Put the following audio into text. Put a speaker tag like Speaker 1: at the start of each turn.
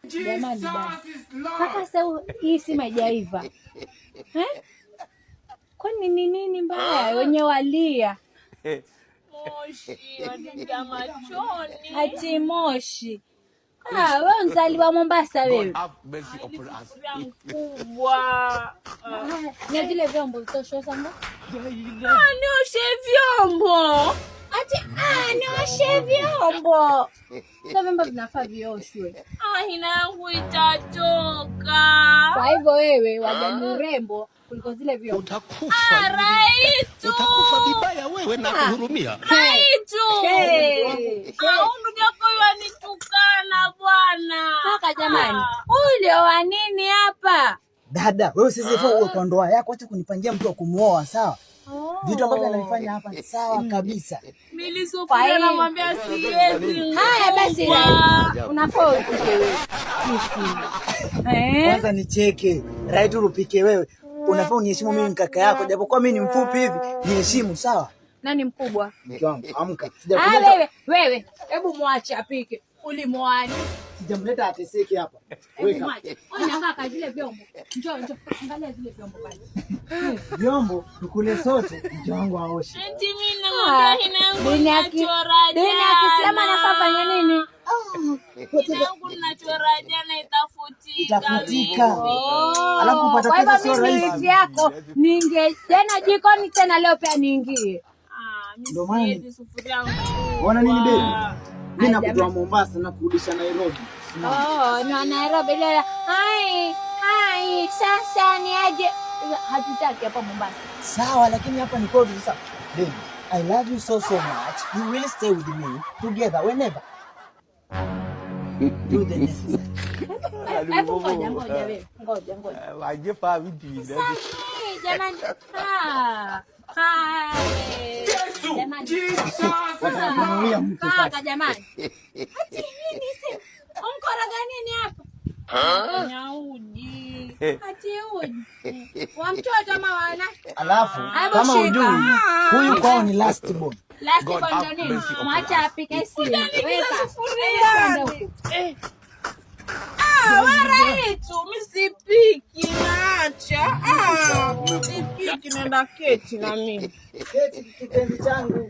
Speaker 1: Jamani, mpaka sasa hii sima haijaiva eh? Kwani ni nini mbaya? Wenye walia
Speaker 2: moshi waningia machoni.
Speaker 1: Ati moshi. Ah, wewe mzaliwa Mombasa wewe.
Speaker 2: Mkubwa.
Speaker 1: Na vile vyombo vitosha sana.
Speaker 2: Ah, nioshe vyombo.
Speaker 1: Ati ah, nioshe vyombo. Sasa vyombo vinafaa vioshwe.
Speaker 2: Ah, hina yangu itatoka.
Speaker 1: Kwa hivyo wewe wajani urembo kuliko zile vyombo.
Speaker 3: Utakufa.
Speaker 2: Ah, Raitu.
Speaker 3: Utakufa vibaya wewe na kuhurumia.
Speaker 2: Raitu.
Speaker 1: Hey.
Speaker 2: Ah, ndugu yako yanitukana bwana.
Speaker 1: Kaka jamani, huyu ndio wa nini hapa?
Speaker 4: Dada, wewe sisi faa uwe kwa ndoa yako, acha kunipangia mtu wa kumuoa, sawa? Vitu ambavyo anavifanya hapa ni sawa kabisa.
Speaker 2: Mimi sufuria namwambia siwezi.
Speaker 1: Haya basi, unafaa upike wewe. Eh?
Speaker 4: Kwanza nicheke, right upike wewe. Unafaa uniheshimu mimi kaka yako, japokuwa mimi ni mfupi hivi, niheshimu sawa?
Speaker 1: Nani mkubwa?
Speaker 4: Mke wangu, amka.
Speaker 1: Ah,
Speaker 4: Sijakuleta,
Speaker 1: wewe, wewe, hebu mwache apike. Ulimwani.
Speaker 4: sijamleta ateseke hapa.
Speaker 1: Hebu
Speaker 4: Weka
Speaker 1: mwache. Ona kaka zile vyombo. Njoo, njoo. Angalia zile vyombo pale.
Speaker 4: vyombo tukule sote, mke wangu aoshe.
Speaker 2: Eti mimi namwambia hina yangu
Speaker 1: Dini ya
Speaker 2: nachora
Speaker 1: dini ya Kiislamu anafaa fanya nini?
Speaker 2: Hina yangu nachora jana itafutika.
Speaker 4: Itafutika.
Speaker 1: Oh,
Speaker 4: Alafu kupata
Speaker 1: kwa hivyo
Speaker 4: pesa sio
Speaker 1: mimi
Speaker 4: rahisi.
Speaker 1: wifi yako ninge jana jikoni tena leo pia niingie.
Speaker 2: Ah, mimi
Speaker 4: Ndio maana
Speaker 2: siwezi sufuria kubwa.
Speaker 4: Ona nini baby? Mimi
Speaker 1: Ay,
Speaker 4: nakutoa Mombasa na kurudisha Nairobi. Simama.
Speaker 1: Oh, na Nairobi ile hai hai sasa ni aje? Hatutaki hapa Mombasa.
Speaker 4: Sawa, lakini hapa ni kwetu sasa. Baby, I love you so so much. You will stay with me together whenever. Do the necessary.
Speaker 1: Hebu ngoja ngoja wewe. Ngoja ngoja. Sasa jamani. Ah. Hai. Jamani.
Speaker 4: Watakunuia mke
Speaker 1: Kaka
Speaker 4: sasa.
Speaker 1: jamani. Ati nini si? Umkoroga nini hapa?
Speaker 2: Nyaudi.
Speaker 1: Ati uji. Wa mtoto ama wana?
Speaker 4: Alafu
Speaker 1: Hebu
Speaker 4: kama
Speaker 1: shika.
Speaker 4: hujui huyu kwao ni last born.
Speaker 1: Last
Speaker 3: God
Speaker 1: born
Speaker 3: have
Speaker 1: ndo nini?
Speaker 3: mercy upon
Speaker 1: Mwacha apike simu. Weka.
Speaker 2: Sufuria. Eh. Ah, waraitu, mimi sipiki naacha. Ah, sipiki naenda keti na mimi.
Speaker 4: Keti kipenzi changu.